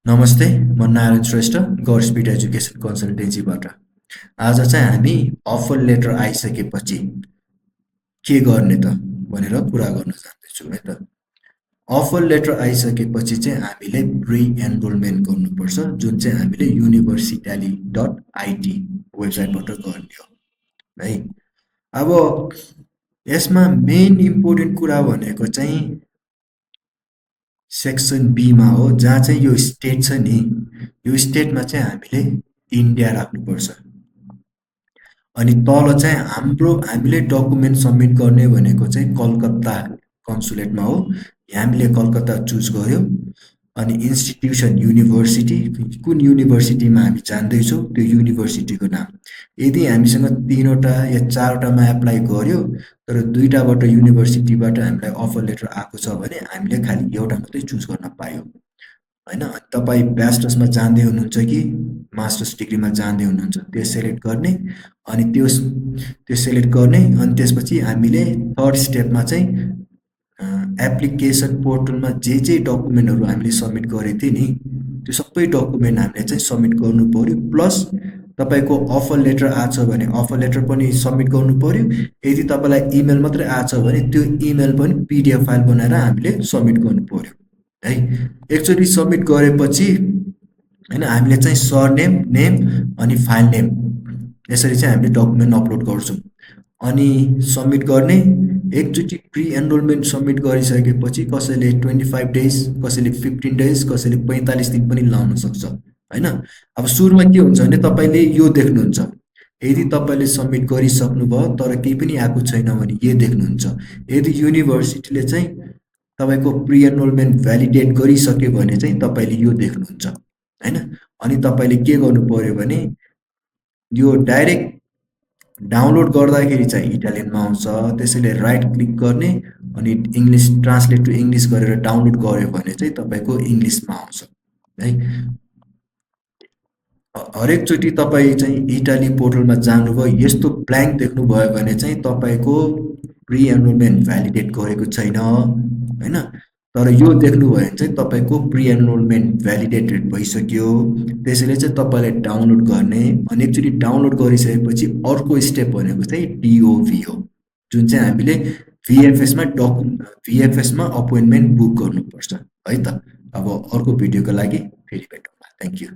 नमस्ते, म नारायण श्रेष्ठ गौर speed education कन्सल्टेन्सीबाट। आज चाहिँ हामी अफर लेटर आइसकेपछि के गर्ने त भनेर कुरा गर्न जाँदैछौँ है त। अफर लेटर आइसकेपछि चाहिँ हामीले प्री एनरोलमेन्ट गर्नुपर्छ, जुन चाहिँ हामीले universytally.it वेबसाइटबाट गर्ने हो है। अब यसमा मेन इम्पोर्टेन्ट कुरा भनेको चाहिँ सेक्सन बीमा हो, जहाँ चाहिँ यो स्टेट छ नि, यो स्टेटमा चाहिँ हामीले इन्डिया राख्नुपर्छ। अनि तल चाहिँ हामीले डकुमेन्ट सबमिट गर्ने भनेको चाहिँ कलकत्ता कन्सुलेटमा हो। हामीले कलकत्ता चुज गर्यो। अनि इन्स्टिट्युसन युनिभर्सिटी, कुन युनिभर्सिटीमा हामी जान्दैछौँ त्यो युनिभर्सिटीको नाम। यदि हामीसँग 3वटा या 4वटामा एप्लाई गर्यो तर 2टाबाट युनिभर्सिटीबाट हामीलाई अफर लेटर आएको छ भने हामीले खालि एउटा मात्रै चुज गर्न पायौँ होइन। तपाईँ ब्याचलर्समा जाँदै हुनुहुन्छ कि मास्टर्स डिग्रीमा जाँदै हुनुहुन्छ त्यो सेलेक्ट गर्ने, अनि त्यो सेलेक्ट गर्ने। अनि त्यसपछि हामीले थर्ड स्टेपमा चाहिँ एप्लिकेसन पोर्टलमा जे डकुमेन्टहरू हामीले सबमिट गरेको थियो नि, त्यो सबै डकुमेन्ट हामीले चाहिँ सबमिट गर्नु पऱ्यो। प्लस तपाईँको अफर लेटर आछ भने अफर लेटर पनि सबमिट गर्नु पऱ्यो। यदि तपाईँलाई इमेल मात्रै आछ भने त्यो इमेल पनि पिडिएफ फाइल बनाएर हामीले सबमिट गर्नु पऱ्यो है। एकचोटि सबमिट गरेपछि होइन, हामीले चाहिँ सरनेम, नेम अनि फाइल नेम यसरी चाहिँ हामीले डकुमेन्ट अपलोड गर्छौँ अनि सबमिट गर्ने। एकचोटि प्री एनरोलमेन्ट सबमिट गरिसकेपछि कसैले 25 डेज, कसैले 15 डेज, कसैले 45 दिन पनि लाउन सक्छ होइन। अब सुरुमा के हुन्छ भने तपाईँले यो देख्नुहुन्छ, यदि तपाईँले सबमिट गरिसक्नुभयो तर केही पनि आएको छैन भने यो देख्नुहुन्छ। यदि युनिभर्सिटीले चाहिँ तपाईँको प्री एनरोलमेन्ट भ्यालिडेट गरिसक्यो भने चाहिँ तपाईँले यो देख्नुहुन्छ होइन। अनि तपाईँले के गर्नु पर्यो भने यो डाइरेक्ट डाउनलोड गर्दाखेरि चाहिँ इटालियनमा आउँछ, त्यसैले राइट क्लिक गर्ने अनि इङ्ग्लिस ट्रान्सलेट टु इङ्ग्लिस गरेर डाउनलोड गर्यो भने चाहिँ तपाईँको इङ्ग्लिसमा आउँछ है। हरेकचोटि तपाईँ चाहिँ इटाली पोर्टलमा जानुभयो, यस्तो ब्ल्याङ्क देख्नुभयो भने चाहिँ तपाईँको प्री एनरोलमेन्ट भ्यालिडेट गरेको छैन होइन। तर यो देख्नुभयो भने चाहिँ तपाईँको प्री एनरोलमेन्ट भ्यालिडेटेड भइसक्यो। त्यसैले चाहिँ तपाईँले डाउनलोड गर्ने, अनि एकचोटि डाउनलोड गरिसकेपछि अर्को स्टेप भनेको चाहिँ डिओभी हो, जुन चाहिँ हामीले भिएफएसमा अपोइन्टमेन्ट बुक गर्नुपर्छ है त। अब अर्को भिडियोको लागि फेरि भेटौँला। Thank you.